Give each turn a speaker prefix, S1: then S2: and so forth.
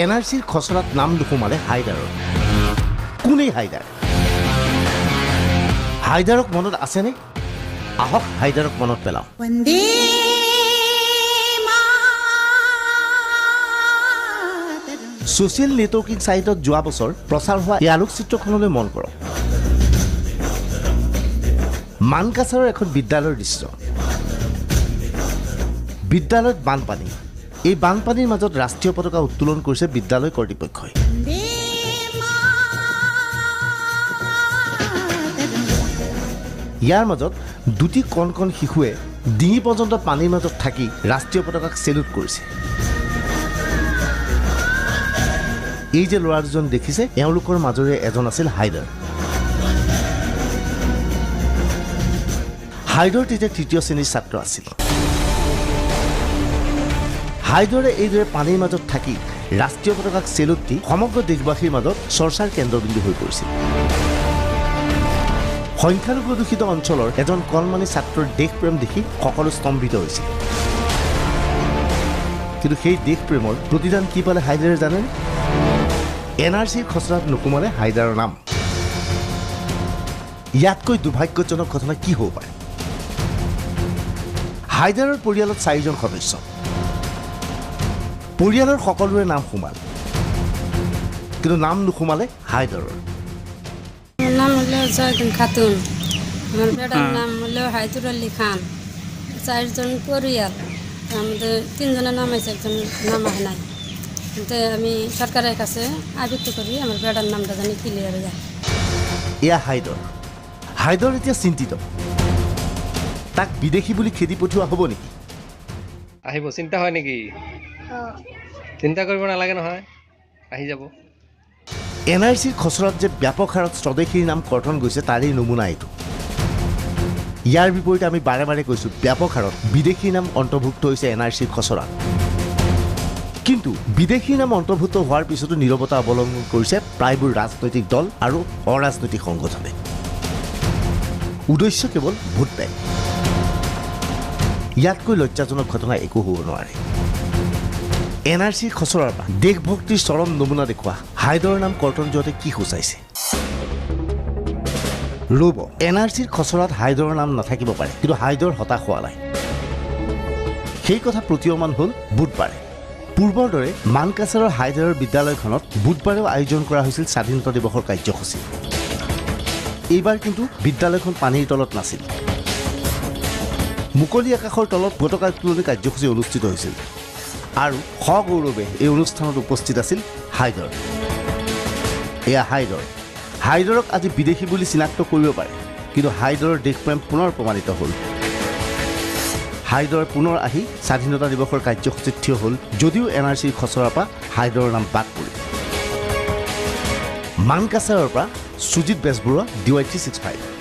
S1: N R চিৰ খচৰাত নাম নোসোমালে হাইদাৰৰ। কোন এই হাইদাৰ? হাইদাৰক মনত আছেনে? আহক হাইদাৰক মনত পেলাওঁ। ছ'চিয়েল নেটৱৰ্কিং ছাইটত যোৱা বছৰ প্ৰচাৰ হোৱা এই আলোকচিত্ৰখনলৈ মন কৰক। মানকাছাৰৰ এখন বিদ্যালয়ৰ দৃশ্য। বিদ্যালয়ত বানপানী। এই বানপানীৰ মাজত ৰাষ্ট্ৰীয় পতাকা উত্তোলন কৰিছে বিদ্যালয় কৰ্তৃপক্ষই। ইয়াৰ মাজত দুটি কণ কণ শিশুৱে ডিঙি পৰ্যন্ত পানীৰ মাজত থাকি ৰাষ্ট্ৰীয় পতাকাক চেলুট কৰিছে। এই যে ল'ৰা দুজন দেখিছে, এওঁলোকৰ মাজৰে এজন আছিল হাইদাৰ। হাইদৰ তেতিয়া তৃতীয় শ্ৰেণীৰ ছাত্ৰ আছিল। হাইদৰে এইদৰে পানীৰ মাজত থাকি ৰাষ্ট্ৰীয় পতাকাক চেলুট দি সমগ্ৰ দেশবাসীৰ মাজত চৰ্চাৰ কেন্দ্ৰবিন্দু হৈ পৰিছিল। সংখ্যালঘু দূষিত অঞ্চলৰ এজন কণমানি ছাত্ৰৰ দেশপ্ৰেম দেখি সকলো স্তম্ভিত হৈছিল। কিন্তু সেই দেশপ্ৰেমৰ প্ৰতিদান কি পালে হাইদাৰে জানেনে? এন আৰ চিৰ খচৰাত নোসোমালে হাইদাৰৰ নাম। ইয়াতকৈ দুৰ্ভাগ্যজনক ঘটনা কি হ'ব পাৰে? হাইদাৰৰ পৰিয়ালত চাৰিজন সদস্য। পৰিয়ালৰ সকলোৰে নাম সোমাল, কিন্তু নাম নোসোমালে হাইদাৰৰ।
S2: নাম হলো জয়দিন খাতুন, আমার বেটার নাম হলো হায়দুর আলী খান। চারজন পরিয়াল, আমাদের তিনজনের নাম আছে, একজন নাম আসে নাই। কিন্তু আমি সরকারের কাছে আবৃত্তি করি আমার বেটার নামটা জানি ক্লিয়ার যায়।
S1: এয়া হাইদৰ। হাইদৰ এতিয়া চিন্তিত, তাক বিদেশী বুলি খেদি পঠিওৱা হ'ব নেকি?
S3: আহিব চিন্তা হয় নেকি? চিন্তা কৰিব নালাগে নহয়, আহি যাব।
S1: এন আৰ চিৰ খচৰাত যে ব্যাপক হাৰত স্বদেশীৰ নাম কৰ্তন গৈছে তাৰেই নমুনা এইটো। ইয়াৰ বিপৰীতে আমি বাৰে বাৰে কৈছোঁ, ব্যাপক হাৰত বিদেশীৰ নাম অন্তৰ্ভুক্ত হৈছে এন আৰ চিৰ খচৰাত। কিন্তু বিদেশীৰ নাম অন্তৰ্ভুক্ত হোৱাৰ পিছতো নীৰৱতা অৱলম্বন কৰিছে প্ৰায়বোৰ ৰাজনৈতিক দল আৰু অৰাজনৈতিক সংগঠনে। উদ্দেশ্য কেৱল ভোট বেংক। ইয়াতকৈ লজ্জাজনক ঘটনা একো হ'ব নোৱাৰে। এন আৰ চিৰ খচৰাৰ পৰা দেশভক্তিৰ চৰম নমুনা দেখুওৱা হাইদৰৰ নাম কৰ্তন যোৱাতে কি সূচাইছে? ৰ'ব, এন আৰ চিৰ খচৰাত হাইদৰৰ নাম নাথাকিব পাৰে, কিন্তু হাইদৰ হতাশ হোৱা নাই। সেই কথা প্ৰতীয়মান হ'ল বুধবাৰে। পূৰ্বৰ দৰে মানকাছাৰৰ হাইদাৰৰ বিদ্যালয়খনত বুধবাৰেও আয়োজন কৰা হৈছিল স্বাধীনতা দিৱসৰ কাৰ্যসূচী। এইবাৰ কিন্তু বিদ্যালয়খন পানীৰ তলত নাছিল। মুকলি আকাশৰ তলত পতাকা উত্তোলনী কাৰ্যসূচী অনুষ্ঠিত হৈছিল আৰু সগৌৰৱে এই অনুষ্ঠানত উপস্থিত আছিল হাইদৰ। এয়া হাইদৰ। হাইদৰক আজি বিদেশী বুলি চিনাক্ত কৰিব পাৰে, কিন্তু হাইদৰৰ দেশপ্ৰেম পুনৰ প্ৰমাণিত হ'ল। হাইদৰ পুনৰ আহি স্বাধীনতা দিৱসৰ কাৰ্যসূচীত থিয় হ'ল, যদিও এন আৰ চিৰ খচৰাৰ পৰা হাইদৰৰ নাম বাদ পৰিল। মানকাছাৰৰ পৰা Sujit Bezbaroa, D Y 365।